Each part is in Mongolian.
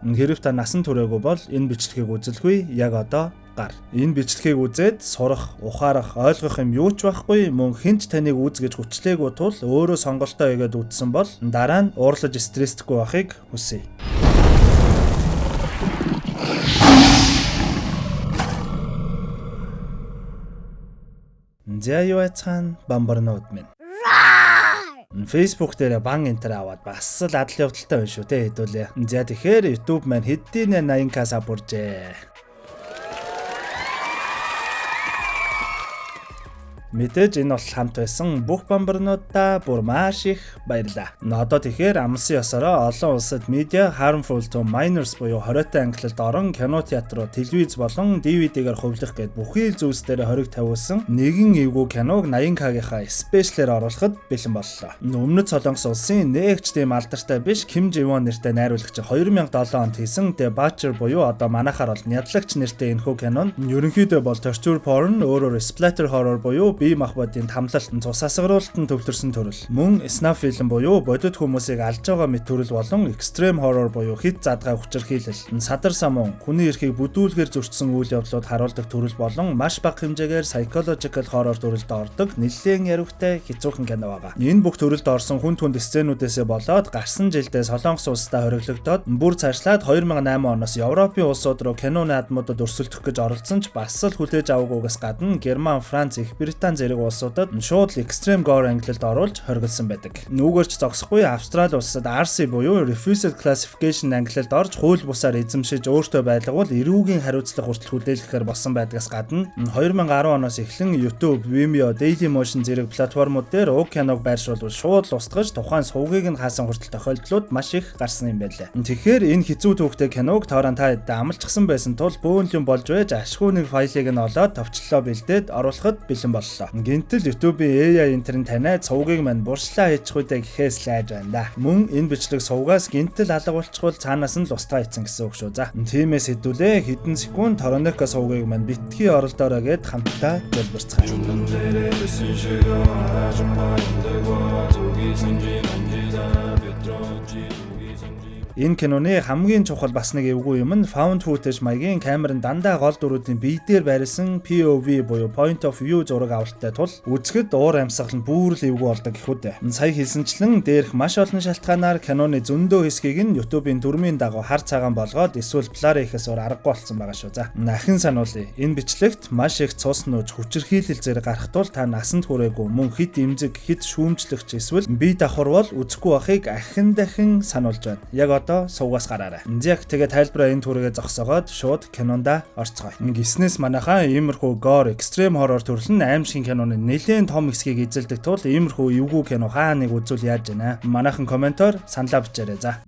Хэрв та насан туршаагүй бол энэ бичлэгийг үзэлгүй яг одоо гар. Энэ бичлэгийг үзээд сурах, ухаарах, ойлгох юм юу ч байхгүй, мөн хэн ч таныг үз гэж хүчлээгүй тул өөрөө сонголтоо хийгээд үзсэн бол дараа нь уурлаж стресстгүй байхыг хүсье. За юу айцхан бамбарнууд минь. Facebook дээр бан энтер аваад бас л адал явдалтай байна шүү те хэдүүлээ. За тэгэхээр YouTube маань хэдийн 80k sub бүржээ. Мэдээж энэ бол хамт байсан бүх бамбарнуудаа бүр маш их баярлаа. Одоо тэгэхээр амлсан ёсороо олон улсад media harmful to minors буюу 20-тай ангилалд орон кино театрууд, телевиз болон DVD-гээр хувилах гээд бүхий л зүйлс дээр хориг тавиулсан нэгэн эвгүй киног 80K-гийнхаа special-ээр оруулахад бэлэн боллоо. Өмнөд Солонгос улсын нэгч тийм алдартай биш Ким Живон нэртэй найруулагч 2007 онд хийсэн The Butcher буюу одоо манайхаар бол Нядлагч нэртэй энэхүү кино нь ерөнхийдөө бол torture porn, өөрөөр splatter horror буюу бие махбодын тамлалт, цус асгаруулалтанд төвлөрсөн төрөл. Мөн snuff film буюу бодит хүмүүсийг алж байгаа мэт төрөл болон extreme horror буюу хэт задгай хүчирхийлэл, садар самун, хүний эрхийг бүдүүлгээр зөрчсөн үйл явдлууд харуулдаг төрөл болон маш бага хэмжээгээр psychological horror төрөлд ордог нэлээн яривхтай хэцүүхэн кино байгаа. Энэ бүх төрөлд орсон хүн түнд сценүүдээсээ болоод гарсан жилдээ Солонгос улстай хориглогдоод бүр цаашлаад 2008 оноос Европын улсууд руу кино наадмуудад өрсөлдөх гэж оролдсон ч бас л хүлээж аваагүйгээс гадна Герман, Франц, Их Британи зэрэг улсуудад шууд л extreme gore ангилалд оруулж хориглосон байдаг. Нүгээрч зогсохгүй Австрали улсад RC буюу Refused Classification ангилалд орж хууль бусаар эзэмшиж өөртөө байлгавал эрүүгийн хариуцлага хүртэл хүлээлгэхээр болсон байдгаас гадна 2010 оноос эхлэн YouTube, Vimeo, Dailymotion зэрэг платформуд дээр уг киног байршуулвал шууд л устгаж тухайн сувгийг нь хаасан хүртэл тохиолдлууд маш их гарсан юм байлаа. Тэгэхээр энэ хэцүү түүхтэй киног тоорон та хэд амлчихсан байсан тул бөөн юм болж байж ашгүй нэг файлыг нь олоод товчлолоо бэлдээд оруулахад бэлэн боллоо. Гинтэл YouTube-ийн AI интернет таниад сувгийг мань буршлаа хийчих үедээ гэхээс лайж байна да. Мөн энэ бичлэг сувгаас гинтэл алга болчихвол цаанаас нь л устгаа хийцэн гэсэн үг шүү. За тиймээс хэдүүлээ хэдэн секунд Торонека сувгийг мань битгий оролдоорой гэд хамтдаа залбирцгаая. Энэ киноны хамгийн чухал бас нэг эвгүй юм нь found footage маягийн камер нь дандаа гол дүрүүдийн бие дээр байрлсан POV буюу point of view зураг авалттай тул үзэхэд уур амьсгал нь бүр л эвгүй болдог гэх үү. Сая хэлсэнчлэн дээрх маш олон шалтгаанаар киноны зөндөө хэсгийг нь YouTube-ийн дүрмийн дагуу хар цагаан болгоод эсвэл blur хийхээс өөр аргагүй болсон байгаа шүү. За ахин сануулъя. Энэ бичлэгт маш их цус нууж хүчирхийлэл зэрэг гарах тул та насанд хүрээгүй мөн хэт эмзэг, хэт шүүмжлэгч эсвэл бие давхар бол үзэхгүй байхыг ахин дахин сануулж байна. Яг одоо сувгаас гараарай. Яг тэгээ тайлбараа энэ түрээгээ зогсоогоод шууд кинонда орцгоё. Гиснээс манайхаа иймэрхүү gore, extreme horror төрөл нь аимшигын киноны нэлээн том хэсгийг эзэлдэг тул иймэрхүү эвгүй кино хаа нэг үзвэл яаж яана. Манайхан комментоор саналаа бичээрэй. За.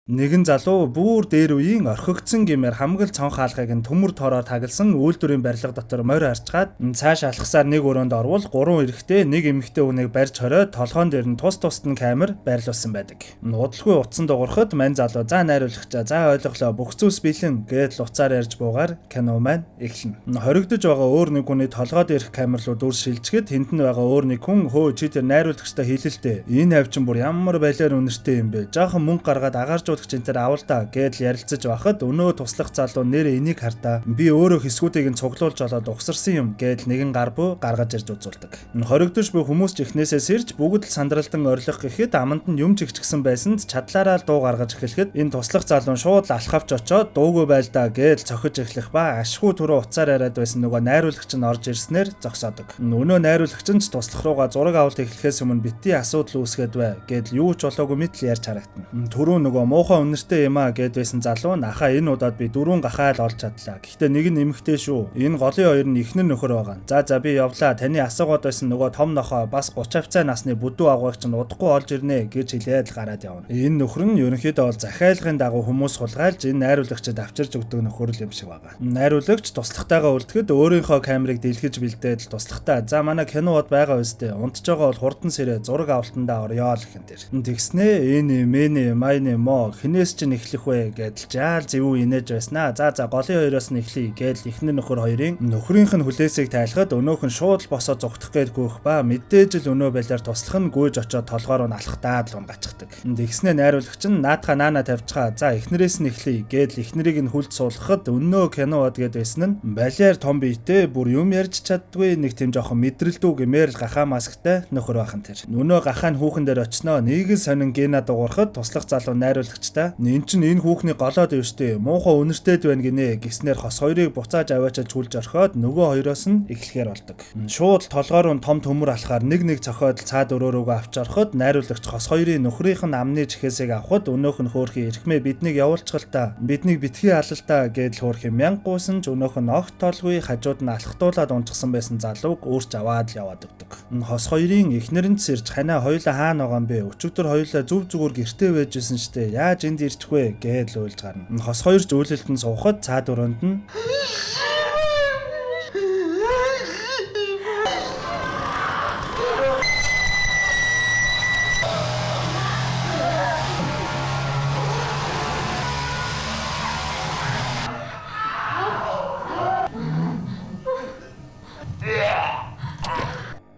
Нэгэн залуу бүр дээр үеийн орхигдсон гэмээр хамгал цонх хаалгыг нь төмөр тоороор тагалсан үйлдвэрийн барилга дотор морь арчгаад цааш алхасаар нэг өрөөнд орвол гурван эрэгтэй нэг эмэгтэй хүнийг барьж хориод толгоон дээр нь тус тусад нь камер байрлуулсан байдаг. Удалгүй утсан дуурахад мань залуу за найруулагчаа за ойлголоо бүх зүйлс бэлэн гээд л уцаар ярьж буугаар кино маань эхэлнэ. Хоригдож байгаа өөр нэг хүний толгой дээрх камер руу дүр шилжихэд тэнд нь байгаа өөр нэг хүн хөө чи тэр найруулагчтай хэлэлтэй. Энэ хавчин бүр ямар балиар үнэртэй юм бэ? Жаахан мөнгө гаргаад агааржуулагч энэ тэр авал та гэдэл ярилцаж байхад өнөө туслах залуу нэр энийг хартаа би өөрөө хэсгүүдийг нь цуглуулж олоод угсарсан юм гэдэл нэгэн гар буу гаргаж ирж үзүүлдэг. Хоригдож буй хүмүүс ч эхнээсээ сэрж бүгд л сандралдан орилох гэхэд аманд нь юм ч ихчихсэн байсанд чадлаараа л дуу гаргаж эхлэхэд энэ туслах залуу шууд л алхавч очоод дуугүй байл да гэдэл цохиж эхлэх ба ашгүй түрүү уцаар яриад байсан нөгөө найруулагч нь орж ирснээр зогсоодог. Өнөө найруулагч нь ч туслах руугаа зураг авалт эхлэхээс өмнө битгий асуудал үүсгээд бай гэдэл юу ч болоогүй мэт л ярьж харагдана. Түрүү нөгөө муухай үнэртэй юм а гэд байсан залуу нахаа энэ удаад би дөрвөн гахаал олж чадлаа. Гэхдээ нэг нь эмэгтэй шүү. Энэ голын хоёр нь эхнэр нөхөр байгаа. За би явлаа. Таны асуугаад байсан нөгөө том нохоо бас 30 хавцаа насны бүдүү агуйг чинь удахгүй олж ирнэ гэж хэлээд л гараад явна. Энэ нөхөр нь ерөнхийдөө бол захиалгын дагуу хүмүүс хулгайлж энэ найруулагчид авчирж өгдөг нөхөр л юм шиг байгаа. Найруулагч туслахтайгаа үлдэхэд өөрийнхөө камерыг дэлгэж бэлдээд л туслахтаа. За манай кино бод байгаа үстэй. Унтж байгаа бол хурдан сэрээ зураг авалтандаа орё л гэх юм тэр. Тэгснээ энэ мэне майне мо Хинээс чинь эхлэх вэ гэдэл жаал зэвүү инээж байснаа. За за голын хоёроос нь эхлэе гэдэл эхнэр нөхөр хоёрын нөхрийнх нь хүлээсийг тайлахад өнөөх нь шууд л босоо зугтах гээд гүйх ба мэдээж л өнөө балиар туслах нь гүйж очоод толгоор нь алхтаад л унгачдаг. Тэгснээ найруулагч нь наадха наана тавьчихаа. За эхнэрээс нь эхлэе гэдэл эхнэрийг нь хүлд суулгахад өнөө кино бод гээд байсан нь балиар том биетэй бүр юм ярьж чаддгүй нэг тийм жоохон мэдрэлдүү гэмээр л гахаа масктай нөхөр бахан тэр. Өнөө гахаа нь хүүхэн дээр очноо. Нэг л сонин гена дуурахад туслах залуу найруулагчтай эн чинь энэ хүүхний голоод ив штэ. Муухай үнэртэд байна гинэ гиснээр хос хоёрыг буцааж аваачаад хүлж орхиод нөгөө хоёроос нь эхлэхээр болдог. Шууд толгоор нь том төмөр алхаар нэг нэг цохиод цаад өрөөрөөгөө авч ороход найруулагч хос хоёрын нөхрийнх нь амны чихээсийг авахад өнөөх нь хөөрхий эрхмээ биднийг явуулчихал та. Биднийг битгий алал та гэдэл хөөрхий мянга гуйсан ч өнөөх нь огт толгүй хажууд нь алхтуулаад унчихсан байсан залууг өөрч аваад л яваад өгдөг. Хос хоёрын эхнэр нь сэрж ханаа хоёулаа хаана байгаа юм бэ? Өчигдөр хоёулаа зүв зүгээр гэртээ байжсэн штэ. Яаж энд ирчих вэ гэдэл уйлж гарна. Хос хоёр ч үйлэлтэн суухад цаад өрөөнд нь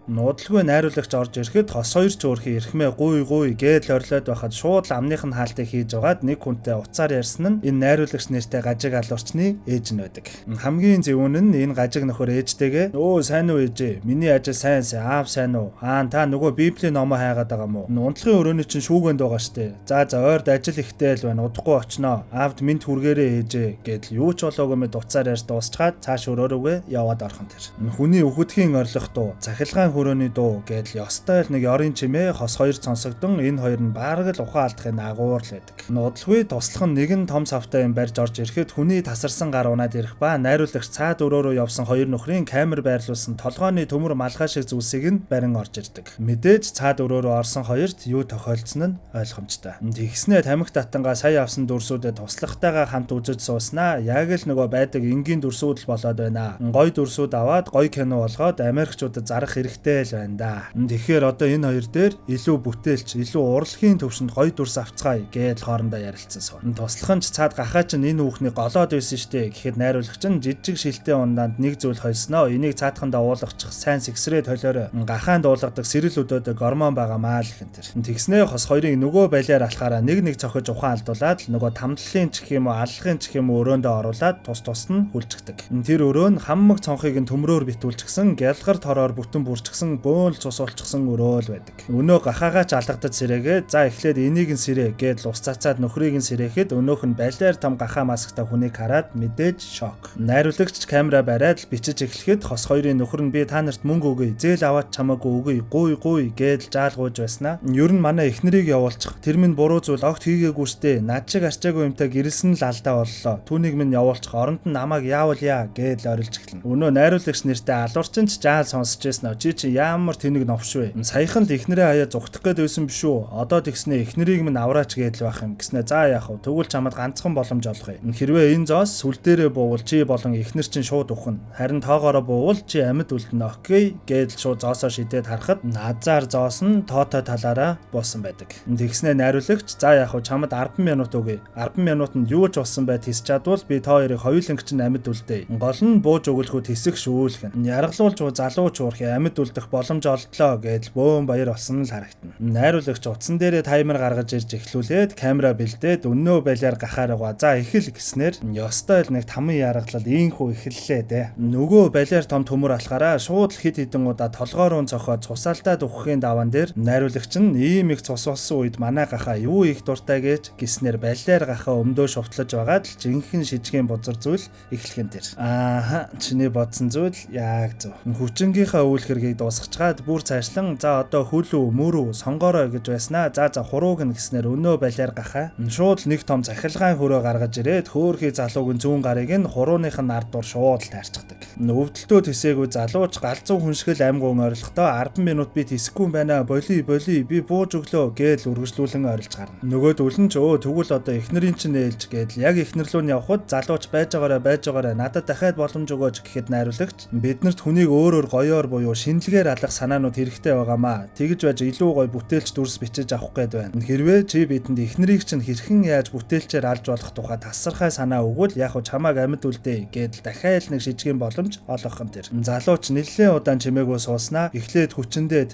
нуудлгүй найруулагч орж ирэхэд хос хоёр ч өөрхий эрхмээ гуй гуй гэдэл орлоод байхад шууд л амных нь хаалтыг хийж байгаад нэг хүнтэй уцаар ярьсан нь энэ найруулагч нэртэй гажиг алуурчны ээж нь байдаг. Хамгийн зөвүүн нь энэ гажиг нөхөр ээжтэйгээ өө сайн уу ээжээ миний ажил сайн сайн аав сайн уу аа та нөгөө библийн номоо хайгаад байгаа мó унтлагын өрөөний чинь шүүгэнд байгаа штэ за за ойрд ажил ихтэй л байна удахгүй очноо аавд минт хүргээрээ ээжээ гэдэл юу ч болоогүй мэд уцаар ярьж дуусчаад цааш өрөөрөөгөө яваад орхон тэр. Хүний үхэдхийн орлох дуу цахилгаан хөрөөний дуу гэдэл ёстой л нэг ёрын чимээ хос хоёр сонсогдон энэ хоёр нь бараг л ухаан алдахын агуур л байдаг. Нуудлгүй туслах нь нэгэн том савтай юм барьж орж ирэхэд хүний тасарсан гар унаад ирэх ба найруулагч цаад өрөөрөө явсан хоёр нөхрийн камер байрлуулсан толгойн төмөр малгай шиг зүйлсийг нь барин орж ирдэг. Мэдээж цаад өрөөрөө орсон хоёрт юу тохиолдсон нь ойлгомжтой. Тэгснээ тамхи татангаа сая авсан дүрсүүдэд туслахтайгаа хамт үзэж сууснаа яг л нөгөө байдаг энгийн дүрсүүд л болоод байна. Гой дүрсүүд аваад гой кино болгоод Америкчуудад зарах хэрэгтэй л байна да. Тэгэхээр одоо энэ хоёр дээр илүү бүтээлч, илүү урлагийн төвшөнд гоё дүрс авцгаая гэдэл хоорондоо ярилцсан суун. Туслах нь ч цаад гахаа чинь энэ хүүхний голоод байсан штэ гэхэд найруулагч нь жижиг шилтэй ундаанд нэг зүйл хольсноо. Энийг цаатахандаа уулгачих сайн сэгсрээд холиорой. Гахаанд уулгадаг сэрэл өдөөдөг гормон байгаа маа л гэн тэр. Тэгснээ хос хоёрыг нөгөө балиар алхаараа нэг нэг цохиж ухаан алдуулаад л нөгөө тамдлалын ч гэх юм уу аллахын ч гэх юм уу өрөөндөө оруулаад тус тус нь хүлжигдэг. Тэр өрөө нь хаммаг цонхыг нь төмрөөр битүүлчихсэн, гялгар тороор бүтэн бүрчгсэн, бөөн л цус улчихсан өрөө л байдаг. Өнөө гахаагаа ч алгадаж сэрээгээ за эхлээд энийг нь сэрээ гэдэл ус цацаад нөхрийг нь сэрээхэд өнөөх нь балиар том гахаа масктай хүнийг хараад мэдээж шок. Найруулагч камера бариад л бичиж эхлэхэд хос хоёрын нөхөр нь би та нарт мөнгө өгье, зээл аваад чамаагүй өгье, гуй гуй гэдэл жаалгууж байснаа. Ер нь манай эхнэрийг явуулчих. Тэр минь буруу зүйл огт хийгээгүй штэ. Над шиг арчаагүй юмтай гэрэлсэн л алдаа боллоо. Түүнийг минь явуулчих. Оронд нь намайг яавал яа гэдэл орилж эхэлнэ. Өнөө найруулагч нэртэй алуурчин ч жаал сонсч байсан. Чи чи ямар тэнэг новш вэ? Саяхан л эхнэрээ хаяа зугтах гээд байсан биш үү? Одоо тэгснээ эхнэрийг минь авраач гэдэл байх юм гэснэ. За яах вэ? Тэгвэл чамд ганцхан боломж олгоё. Хэрвээ энэ зоос сүл дээрээ буувал чи болон эхнэр чинь шууд үхэн. Харин тоогоороо буувал чи амьд үлдэнэ. Окей гэдэл шууд зоосоо шидээд харахад назар зоос нь тоотой талаараа буусан байдаг. Тэгснээ найруулагч за яах вэ? Чамд 10 минут өгье. 10 минутанд юу ч болсон бай тисч чадвал би та хоёрыг хоёуланг чинь амьд үлдээе. Гол нь бууж өгөлхөө тисэх шүүлхэн. Яргалуулж залууч уурхи амьд үлдэх боломж олдлоо гэдэл бөөн баяр болсон л харагдана. Найруулагч утсан дээрээ таймер гаргаж ирж эхлүүлээд камера бэлдээд өнөө балиар гахаар байгаа. За эхэл гэснээр ёстой л нэг таман яргалал ийхүү эхэллээ дээ. Нөгөө балиар том төмөр алхаараа шууд л хэд хэдэн удаа толгой руу цохоод цусаалтаад өгөхийн даваан дээр найруулагч нь ийм их цус болсон үед манай гахаа юу их дуртай гэж гиснээр балиар гахаа өмдөө шувтлаж байгаад л жинхэнэ шижгийн бузар зүйл эхлэх юм тэр. Ааха чиний бодсон зүйл яг зөв. Хүчингийнхаа үйл хэргийг дуусгачгаад бүр цаашлан за одоо хөлөө мөрөө сонгоорой гэж байснаа. За за хурууг нь гэснээр өнөө балиар гахаа шууд л нэг том цахилгаан хөрөө гаргаж ирээд хөөхий залууг нь зүүн гарыг нь хурууных нь ард дур шууд л таарчдаг. Өвдөлтөө тэсээгүй залууч галзуу хүншгэл амьгуун орилохдоо 10 минут би тэсэхгүй юм байна. Боли боли би бууж өглөө гээл үргэлжлүүлэн орилж гарна. Нөгөөдөл нь ч өө тэгвэл одоо эхнэрийн чинь ээлж гээл яг эхнэр лүү нь явхад залууч байж байгаарай надад дахиад боломж өгөөч гэхэд найруулагч биднэрт хүнийг өөрөөр гоёор буюу шинэлэг Шинэлгээр алах санаанууд хэрэгтэй байгаамаа. Тэгж байж илүү гоё бүтээлч дүрс бичиж авах гээд байна. Хэрвээ чи бидэнд эхнэрийг чинь хэрхэн яаж бүтээлчээр алж болох тухай тасархай санаа өгвөл яг хөө чамааг амьд үлдээ гэдэл дахиад нэг шижгийн боломж олгох юм тэр. Залууч нэлээд удаан чимээгүй сууснаа эхлээд хүчэндээд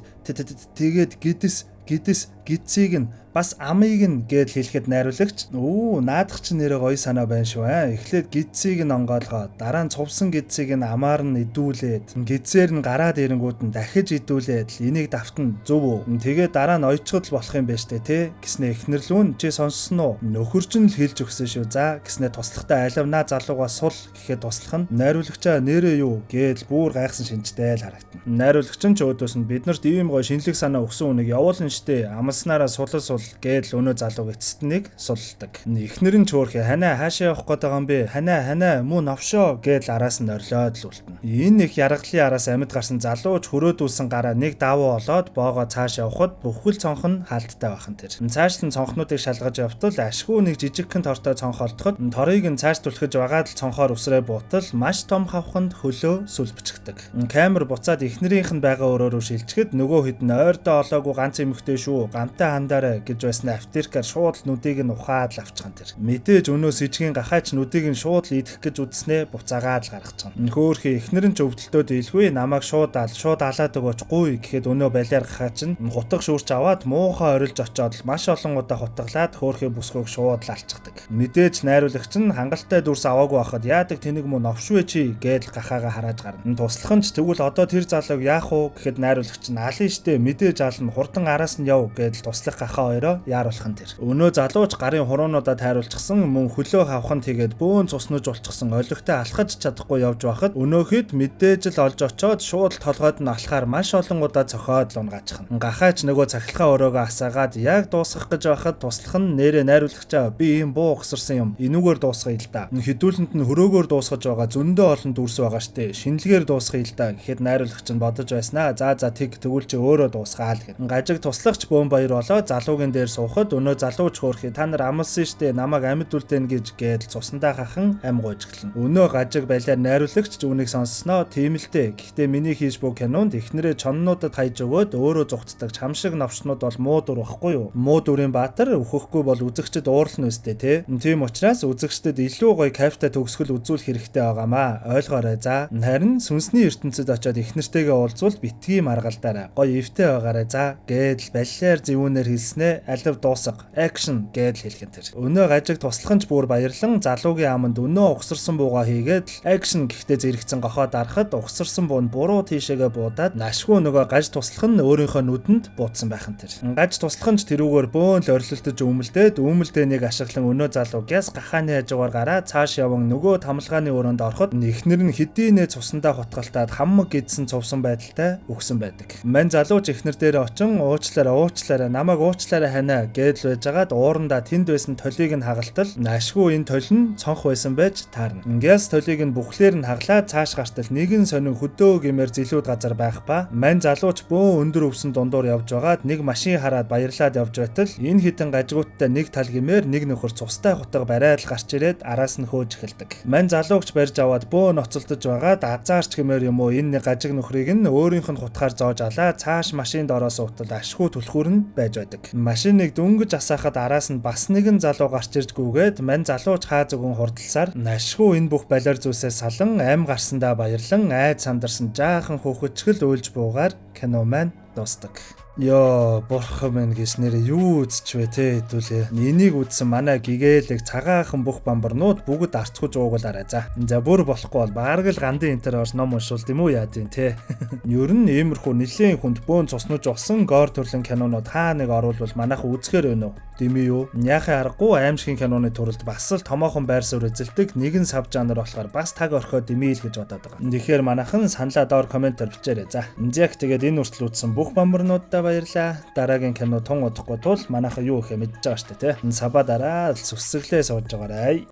тэгээд гидс гидс гидсийг нь бас амыг нь гээд хэлэхэд найруулагч өө наадах чинь нэрээ гоё санаа байна шүү аа. Эхлээд гидсийг нь онгойлгоо, дараа нь цувсан гидсийг нь амаар нь идүүлээд, гидсээр нь гараад ирэнгүүт нь дахиж идүүлээд энийг давтан зөв үү. Тэгээ дараа нь ойчход л болох юм байна штэ тэ гэснэ эхнэрлүүн чи сонссон уу? Нөхөр чинь л хэлж өгсөн шүү. За гэснэ туслахтаа аливнаа залуугаа сул гэхэд туслах нь найруулагчаа нэрээ юу гээл бүр гайхсан шинжтэй л харагдана. Найруулагч нь ч өөдөөс нь биднэрт ийм гоё шинэлэг санаа өгсөн үнийг явуулна штэ. Амласнараа сулал сул гээл өнөө залууг эцэст нэг сулладаг. Эхнэр нь чөөрхөө ханаа хаашаа явах гээд байгаа юм бэ? Ханаа ханаа муу новшоо гээл араас нь орилоод л үлдэнэ. Энэ их яргалын араас амьд гарсан залууч хөрөөдүүлсэн гараа нэг давуу олоод боогоо цааш явхад бүхэл цонх нь хаалттай бахан тэр. Цааш нь цонхнуудыг шалгаж явтал ашгүй нэг жижигхэн тортой цонх олдоход торыг нь цааш түлхэж байгаад л цонхоор үсрээ буутал маш том хавханд хөлөө сүлбчгдэг. Камер буцаад эхнэрийнх нь байгаа өрөө рүү шилжихэд нөгөө хэд нь ойрдоо олоогүй ганц эмэгтэй шүү гамтай хандаарай гэж байсан аптекаар шууд л нүдийг нь ухаад л авчихсан тэр. Мэдээж өнөө сэжгийн гахаач нүдийг нь шууд л идэх гэж үзснээ буцаагаад л гаргачихна. Хөөхий эхнэр нь ч өвдөлтөө дийлгүй намайг шууд ал шууд алаад өгөөч гуй гэхэд өнөө балиар гахаач нь хутга шүүрч аваад муухай орилж очоод л маш олон удаа хутгалаад хөөхий бүсгүйг шууд л алчихдаг. Мэдээж найруулагч нь хангалттай дүрс аваагүй байхад яадаг тэнэг муу новшвэ чи гэдэл гахаага харааж гарна. Туслах нь ч тэгвэл одоо тэр залууг яах вэ гэхэд найруулагч нь алын штэ мэдээж ална хурдан араас нь яв гэдэл туслах гахаа хоёроо яаруулах нь тэр. Өнөө залууч гарын хуруунуудаа тайруулчихсан мөн хөлөө хавхан тэгээд бөөн цуснаж улчихсан олигтой алхаж чадахгүй явж байхад өнөөхөд мэдээж л олж очоод шууд толгойд нь алхахаар маш олон удаа цохиод л унгаачихна. Гахаач нөгөө цахилгаан өрөөгөө асаагаад яг дуусгах гэж байхад туслах нь нэрээ найруулагчаа би ийм буу ухсарсан юм. Энүүгээр дуусгая л да. Хэдүүлэнд нь хөрөөгөөр дуусгаж байгаа зөндөө олон дүрс байгаа штэ. Шинэлгээр дуусгая л да гэхэд найруулагч нь бодож байснаа. За за тэг тэгвэл чи өөрөө дуусгаа л гэв. Гажиг туслахч бөөн баяр болоо залуугийн дээр суухад өнөө залууч хөөрхий та нар амлсан штэ намайг амьд үлдээн гэж гээл цусандаа хахан ам гуйж эхэлнэ. Өнөө гажиг балиар найруулагч үүнийг сонссноо тийм л дээ. Гэхдээ миний хийж буй кинонд эхнэрээ чоннуудад хайж өгөөд өөрөө зүгтдэг чам шиг новшнууд бол муу дүр багхгүй юу? Муу дүрийн баатар өөхөхгүй бол үзэгчд уурлна үстэй те. Тийм учраас үзэгчдэд илүү гоё кайфтай төгсгөл үзүүлэх хэрэгтэй байгаамаа. Ойлгоорой за. Харин сүнсний ертөнцид очиод эхнэртэйгээ уулзвал битгий маргалдаарай. Гоё эвтэй байгаарай за гэдэл балиар зэвүүнээр хэлснээ алив дуусга. Action гэдэл хэлхэн тэр. Өнөө гажиг туслах нь ч бүр баярлан залуугийн аманд өнөө угсарсан буугаа хийгээд л action гэхдээ зэрэгцэн гохоо дарахад угсарсан буу нь буруу тийшээгээ буудаад нашгүй нөгөө гаж туслах нь өөрийнхөө нүдэнд буудсан байх нь тэр. Гаж туслах нь ч тэрүүгээр бөөн л орилолтож өмлдөөд өмлдөөнийг ашиглан өнөө залуу гяс гахааны хажуугаар гараа цааш яван нөгөө тамлгааны өрөөнд ороход эхнэр нь хэдийнэ цусандаа хутгалтаад хамаг гидсэн цувсан байдалтай өгсөн байдаг. Мань залууч эхнэр дээр очин уучлаарай уучлаарай намайг уучлаарай ханаа гэдэл байжгаад уурандаа тэнд байсан толийг нь хагалтал ашгүй энэ тол нь цонх байсан байж таарна. Ингээс толийг нь бүхлээр нь хаглаад цааш гартал нэгэн сонин хөдөө гэмээр зэлүүд газар байх ба мань залууч бөөн өндөр өвсөн дундуур явж байгаад нэг машин хараад баярлаад явж байтал энэ хитэн гажгуудтай нэг тал гэмээр нэг нөхөр цустай хутга бариад л гарч ирээд араас нь хөөж эхэлдэг. Мань залуугч барьж аваад бөөн ноцолдож байгаад азаарч гэмээр юм уу энэ нэг гажиг нөхрийг нь өөрийнх нь хутгаар зоож алаа цааш машинд ороос утал ашгүй түлхүүр нь байж байдаг. Машиныг дөнгөж асаахад араас нь бас нэгэн залуу гарч ирж гүгээд мань залууч хаа зүгэн хурдласаар ашгүй энэ бүх балиар зүйлсээс салан ам гарсандаа баярлан айд сандарсан жаахан хөөхөчгөл уйлж буугаар кино маань дуустдаг. Йоо, бурхан минь гэж нэрээ юу үзчихвэ те хэдүүлээ. Энийг үзсэн манай гэгээлэг цагаахан бүх бамбарнууд бүгд арцгууж уугуулаарай за. За бүр болохгүй бол бараг л гандын энтер орж ном уншуулд юм уу яа тийм те. Ер нь иймэрхүү нэлээд хүнд бөөн цуснууж болсон гоор төрлийн кинонууд хаа нэг оруулвал манайхан үзэхээр байна уу? Дими юу? Яахын аргагүй аимшигын киноны төрөлд бас л томоохон байр суурь эзэлдэг нэгэн сав жанр болохоор бас таг орхио дими л гэж бодоод байгаа. Тэгэхээр манайхан саналаа доор комментээр бичээрэй за. Яг тэгээд энэ хүртэл үзсэн бүх бамбарнуудаа баярлаа. Дараагийн кино тун удахгүй тул манайхан юу гэхээ мэдж байгаа штэ тий. Саба дараа л сүсгэлээ сууж байгаарай.